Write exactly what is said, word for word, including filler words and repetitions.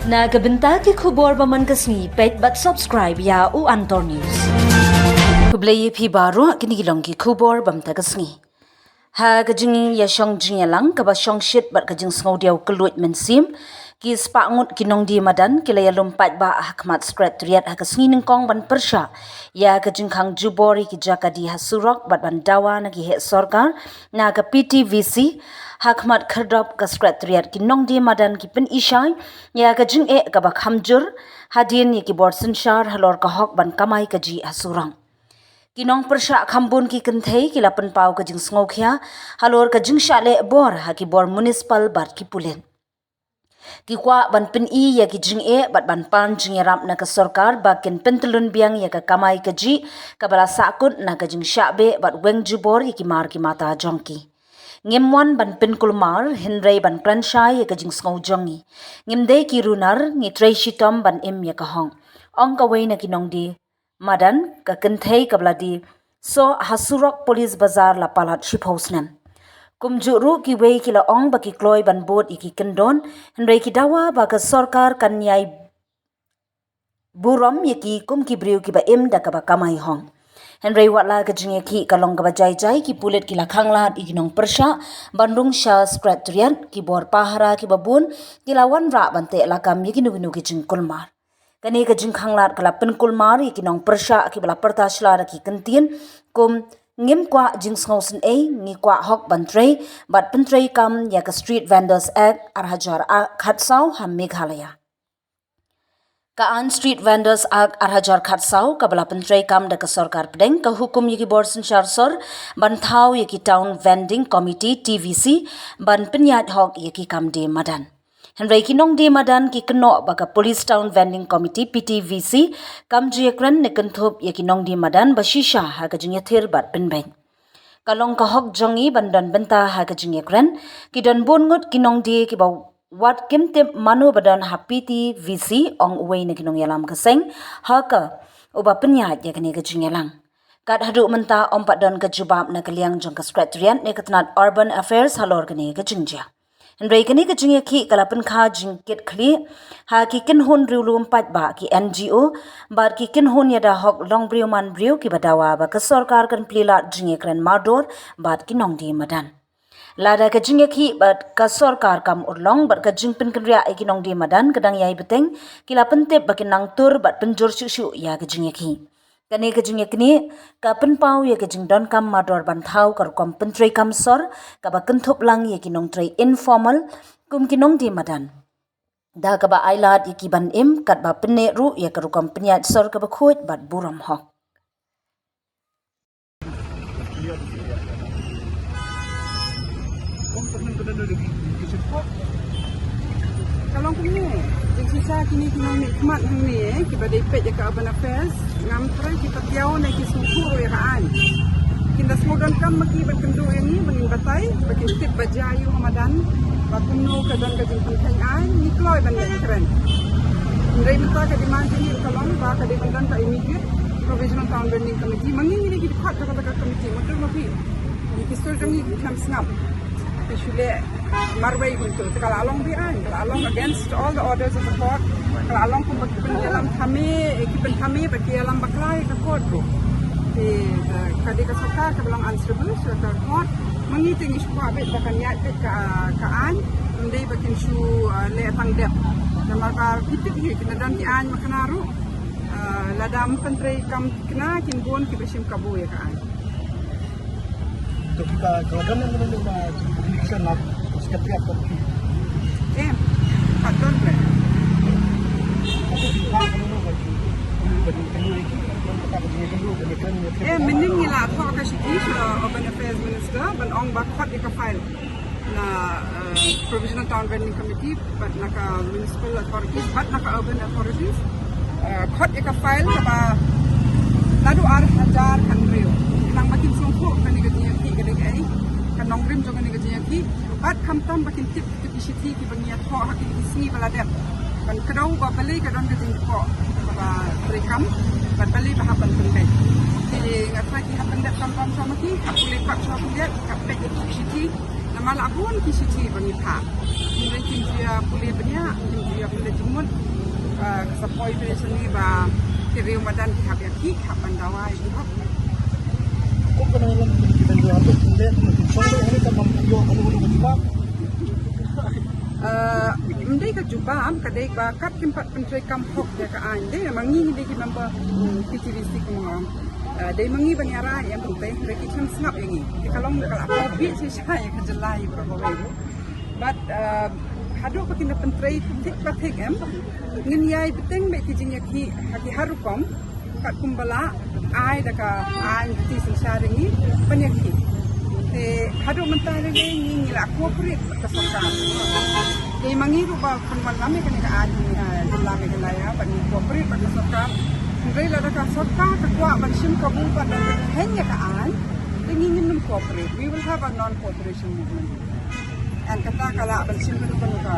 Na ka bynta ki khubor ba man ka sngi, peit bad subscribe ïa u Antor News. Khublei ïa phi baroh, kine ki long ki khubor ba man ka sngi. Ha ka jingïashong jingïalang kaba shongshit bad ka jingsngewdiaw kylluid mynsiem, ki spah ngut ki nongdie madan ki la ïalum paidbah ha khmat Secretariat ha ka sngi nyngkong ban pyrshah ïa ka jingkhang jubor ïa ki jaka die ha surok bad ban dawa na ki heh sorkar na ka P T V C. Ha khmat khyrdop ka Secretariat, ki nongdie madan ki pynishai ïa ka jingeh kaba kham jur hadien ïa ki bor synshar halor ka hok ban kamai kajih ha surok. Ki nongpyrshah kham bun ki kynthei ki la pynpaw ka jingsngewkhia halor ka jingshah leh bor ha ki bor municipal bad ki pulit. Ki kwah ban pyni ïa ki jingeh bad ban pan jingïarap na ka sorkar ba kin pyntyllun biang ïa ka kamai kajih kaba la sahkut na ka jingshah beh bad weng jubor ïa ki mar ki mata jong ki. Ngim wan ban pynkulmar, hynrei ban kren shai ïa ka jingsngew jong ngi. Ngim dei ki runar, ngi trei shitom ban im ïa ka hok, ong kawei na ki nongdie madan, ka kynthei kaba la die soh ha surok Police Bazar la palat shiphew snem. Kumjuh ruh kiwei ki la ong ba ki kloi ban bud ïa ki kyndon, hynrei ki dawa ba ka sorkar kan ïai burom ïa ki kum ki briew kiba im da kaba kamai hok. Hynrei wat la ka jingïakhih ka long kaba jai jai, ki pulit ki la khanglad ïa ki nongpyrshah ban rung sha Secretariat, ki bor pahara kiba bun ki la wanrah ban teh lakam ïa kino kino ki jingkulmar. Kane ka jingkhanglad ka la pynkulmar ïa ki nongpyrshah kiba la pyrta shlur da ki kyntien kum, ngim kwah jingsngewsynei, ngi kwah hok ban trei bad pyntreikam ïa ka Street Vendors Act ar hajar khatsaw ha Meghalaya. Ka aiñ Street Vendors Act ar hajar khatsaw kaba la pyntreikam da ka sorkar pdeng ka hukum ïa ki bor synshar sor ban thaw ïa ki Town Vending Committee, T V C, ban pynïaid hok ïa ki kam die madan. Hynrei ki nongdie madan ki kynnoh ba ka Police Town Vending Committee, P T V C, kam ju ïakren ne kynthup ïa ki nongdie madan ba shisha ha ka jingïathir bad pynbeit. Ka long ka hok jong ngi ban don bynta ha ka jingïakren. Ki don bun ngut ki nongdie kiba wat kim tip mano ba don ha P T V C, ong uwei na ki nongïalam ka seng, ha ka uba pynïaid ïa kane ka jingïalang. Kat haduh mynta ym pat don ka jubab na ka liang jong ka Secretariat ne ka tnat Urban Affairs halor kane ka jingjia. Hynrei kane ka jingïakhih ka la pynkha jingkitkhlieh ha ki kynhun riewlum paidbah, ki N G O bad ki kynhun ïada hok longbriew manbriew kiba dawa ba ka sorkar kan plie lad jingïakren mardor bad ki nongdie madan. Lada ka jingïakhih bad ka sorkar kam urlong bad ka jingpynkynriah ïa ki nongdie madan ka dang ïai bteng, ki la pyntip ba kin nang tur bad pynjur shuh shuh ïa ka jingïakhih. Kane ka jingïaknieh ka pynpaw ïa ka jingdonkam mardor ban thaw ka rukom pyntreikam sor kaba kynthup lang ïa ki nongtrei informal kum ki nongdie madan, da kaba ailad ïa ki ban im katba pynneh ruh ïa ka rukom pynïaid sor kaba khuid bad burom hok. Ka long kumne, jingshisha kine ki nongmihkhmat hangne, eh, kiba dei peit ïa ka Urban Affairs, ngam tharai ki patiaw ne ki sngewthuh ruh ïa ka aiñ. Kin da sngewdonkam ma ki ban kynduh ïa ngi, ba ngin batai, ba kin tip ba jia aïu ha madan, ba kumno ka don ka jingpynkheiñ aiñ, ngi kloi ban leh kren. Hynrei mynta ka demand jong ngi ka long ba ka dei ban don ka immediate Provisional Town Vending Committee, ma ngi ngi dei ki dkhot da kata ka committee, ma dur ma phi. Ngi ki sur jong ngi ki khlem sngap. Ki shu leh marwei kumto. Te ka la long be-aiñ, ka la long against all the orders of the court. Ka la long kumba ki pynïalam thame, eh, ki pynthame bad ki ïalam bakla ïa ka court ruh. Te, eh, ka dei ka sorkar kaba long answerable sha ka court. Ma ngi te ngi shu kwah beit ba kan ïaid beit ka, ka aiñ. Ym dei ba kin shu, eh, leh tang dep. Namar ba phi tip hi, ki la don ki aiñ ma kane ruh. Eh, lada ym pyntreikam kane, kin bun kiba shim kabu ïa ka aiñ. To kita, ka la don na, na, na, na communication na Secretariat ka? Em, pat don re. Em, mynnin ngi la thoh ka shithi sha Urban Affairs Minister ban ong ba khot ïa ka file na, eh, Provisional Town Vending Committee bad na ka municipal authorities bad na ka urban authorities, eh, khot ïa ka file kaba naduh ar hajar khathynriew. Khnang ba kin sngewthuh kane ka jingïakhih ka dei kaei, ka nongrim jong kane ka jingïakhih. Bad khamtam ba kin tip kito ki shithi kiba ngi ïathoh ha kine ki sngi ba la dep, ban kdew ba balei ka don ka jingkhoh kaba treikam bad balei ba hap ban pynbeit. Te nga tharai ki hap ban dep khamtam sha ma ki, hap pule pat sha pule, hap peit ïa ki shithi. Namar la bun ki shithi ba ngi phah. Hynrei kin jia Pule bniah, kin ju ïa pule jingmut, ah, ka sa poi pule shane ba ki riew madan ki hap ïa ki, ki hap ban dawa ïa ki hok. Ah, ym dei ka jubab, ka dei ba kat kim pat pyntreikam hok ïa ka aiñ. Dei ma ngi ngi dei ki member, mm, P T V C kumno. Ah, dei ma ngi ban ïa rai em, te hynrei ki khlem sngap ïa ngi. Te ka long ka la ka bit shisha ïa ka jylla ïa baroh kawei ruh. Bad, ah, haduh ba kin da pyntrei thik ba thik em, ngin ïai bteng beit ki jingïakhih ha ki har rukom, katkum ba lah, ai da ka aiñ kti synshar ïa ngi ban ïakhih. Te haduh mynta lei lei ngi, ngi la cooperate bad ka sorkar. Te ma ngi ruh ba kham wan lam ïa kane ka aiñ, ah, jylla Meghalaya, bad ngi cooperate bad ka sorkar. Hynrei lada ka sorkar ka kwah ban shim kabu ban da hein ïa ka aiñ, te ngi ngin ym cooperate. We will have a non-cooperation movement. And kata ka lah ban shim ka, ka, ka